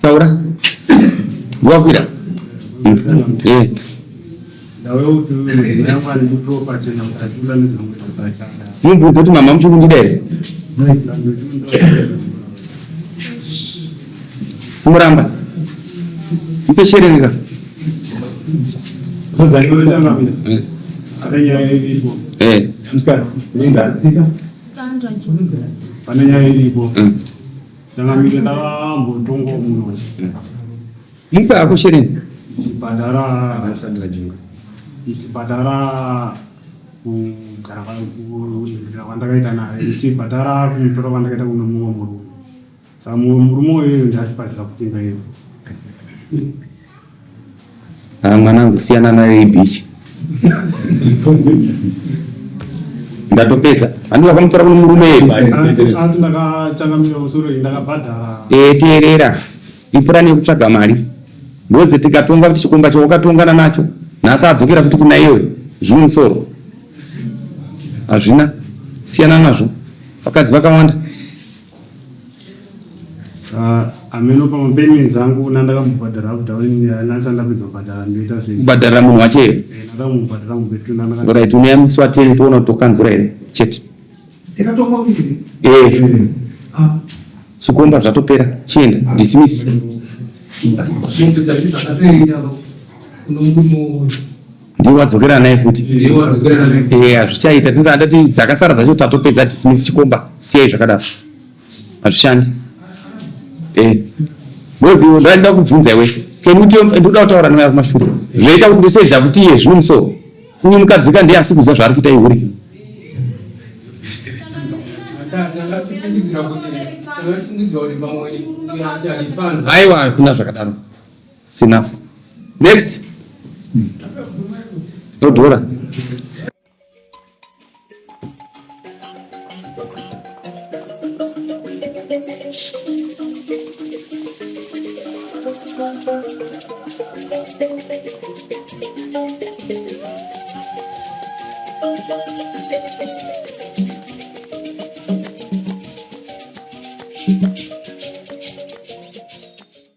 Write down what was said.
Taura. Wakwira. Eh. Mubvunze kuti mama muchiri kundida here? Kumuramba. Mupe shereni ka. Eh. Pane nyaya iripo. Ndanga ndambotongwa muno. Mupe hako shereni. Chibhadhara ndichibhadhara kugara kugara kwandakaita naye ndichibhadhara kumutora kwandakaita kune mumwe murume saka mumwe murume uyoyo ndiatipazira kutimba iyo. Ah, mwanangu siyana nayo ibichi. Ndatopedza. Handi wakamutora kune murume here? Asi ndakachangamira musoro iyi ndakabhadhara. Eh, teerera. Ipurani yekutsvaga mari. Ngozi tikatonga kuti chikomba chawakatongana nacho nhasi adzokera futi kuna iyoyo zvine musoro. Hazvina. Siyana nazvo. Vakadzi vakawanda. Sa ameno pamwe payments angu nandakamubhadhara after nhasi andapedza kubhadhara ndoita sei? Kubhadhara munhu wacho here? Eh, ndakamubhadhara mubetween ndandaka. Right, unoyamiswa 10 toona kuti tokanzura here chete. Yakatongwa kuti Eh. Chikomba zvatopera. Chienda. Dismiss. Ndiwe wadzokera naye futi. Eh, hazvichaita. Tinza ndati dzakasara dzacho tatopedza dismiss chikomba. Siyai zvakadaro. Hazvishandi. Eh. Ngozi iwe ndaida kubvunza iwe. Can you tell ndoda kutaura newe kumashure. Zvoita kuti ndisedza futi iye zvine musoro. Uyu mukadzi ka ndiye asi kuziva zvaari kuita ihure. Aiwa hakuna zvakadaro. It's enough. Next. Odhora.